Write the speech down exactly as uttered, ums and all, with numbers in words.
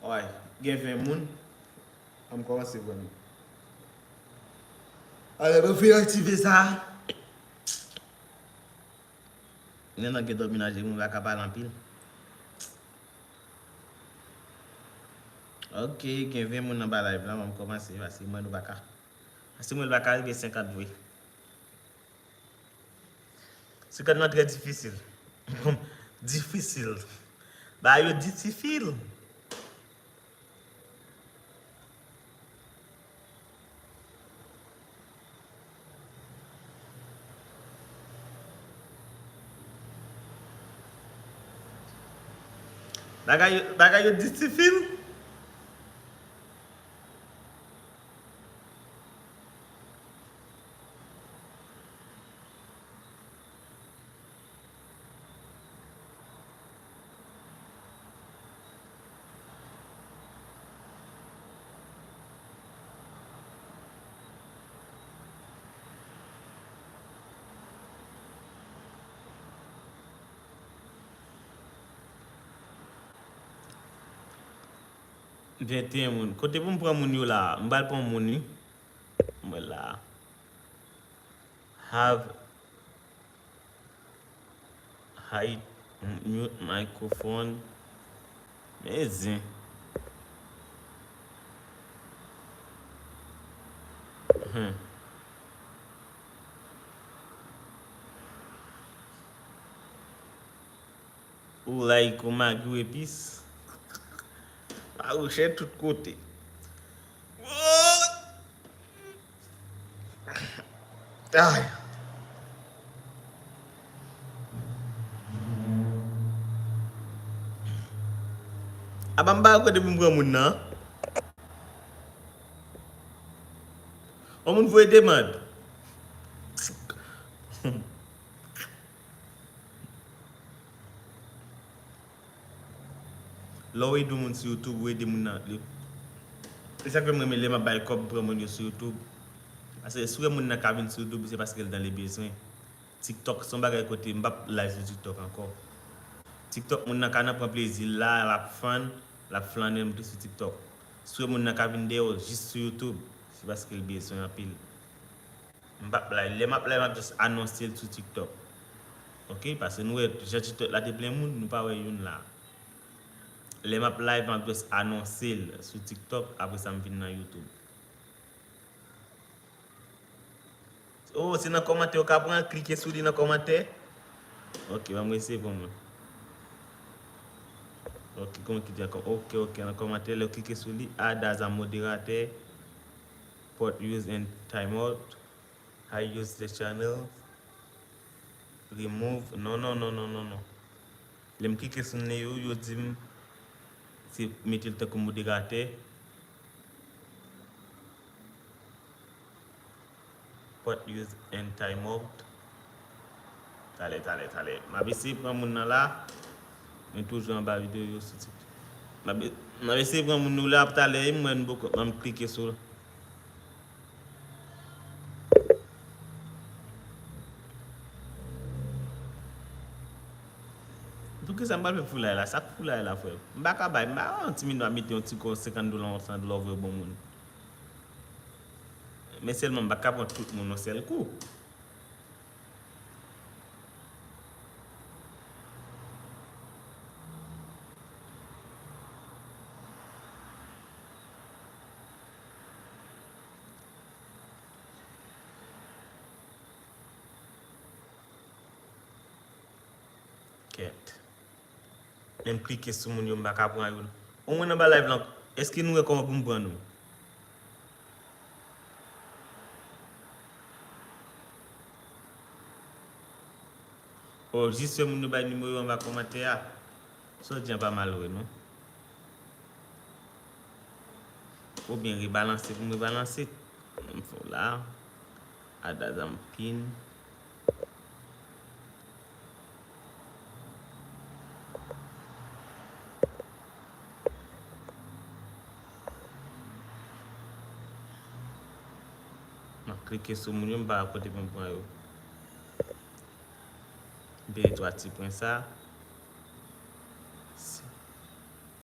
Ay, gen ven moun. An m kòmanse pran nou. Alè, mwen fin aktive sa. Nèg lan gen dòmi nan je, mwen pa ka pale anpil. Ok, gen ven moun anba live la, mwen kòmanse, paske mwen nou pa ka. Paske mwen pa ka rive senkant vre. Senkant lan trè difisil. Difisil. Bagay yo difisil. Bagay, bagay yo difisil. Venteyen moun. Kote pou m pran moun yo la? M pral pran moun, wi. Mwen la. Have hide mute microphone. Men zen. Hmm. Ou like, ou magi, ou epis. Marochè tout kote. Ay. Apa m pa kote pou m pran moun nan? On moun voye demann. Lè w ede yon moun sou YouTube, ou ede moun nan. Li, se sa k fè m renmen lè m ap bay kòb, m pran moun yo sou YouTube. Paske si w wè moun nan ka vin sou YouTube, se paske l nan le bezwen. TikTok se yon bagay kote m p ap live sou TikTok ankò. TikTok, moun nan ka nan pran plezi l la, l ap fann, l ap flannen, l monte sou TikTok. Si w wè moun nan ka vin dèyè w jis sou YouTube, se paske l bezwen anpil. M p ap live. Lè m ap live, m ap just anonse l sou TikTok. Ok? Paske nou wè jan TikTok la te plen moun, nou pa wè youn la. Lè m ap live, m ap just anonse l sou TikTok, apre sa m vin nan YouTube. Oh, se nan kòmantè yo ka pran, klike sou li nan kòmantè. Ok, ban m eseye pou mwen. Ok, kòman ki di ankò? Ok, ok, nan kòmantè, lè w klike sou li, add as a moderator, port use and timeout, hide use the channel, remove, non, non, non. Lè m klike sou non yo, yo di m se mete l tankou moderatè. Port use and timeout. Talè, talè, talè. M ap eseye pran moun nan la. Mwen toujou anba videyo yo sou TikTok. M ap, m ap eseye pran moun nou la, talè, m wè n boko, m ap klike sou l. Poukisa m pral fè foulay la? Sa k foulay la, frè? M pa ka bay, m pa yon ti minit ap mete yon ti kò senkant dola, yon san dola, vre bon moun. Men sèlman m pa ka pran tout moun yon sèl kou. Kèt. Menm klike sou moun yo, m pa ka pran yo. Omwen anba live lan, èske nou wè kòman pou m pran nou? O, jis fè moun yo bay nimewo yo anba kòmantè a. Sa w di an pa mal vre, non? Oubyen rebalanse pou m rebalanse. M fè w la. Add as a pin. M ap klike sou moun yo, m pa wè kote pou m pran yo. M peye twa ti pwen sa.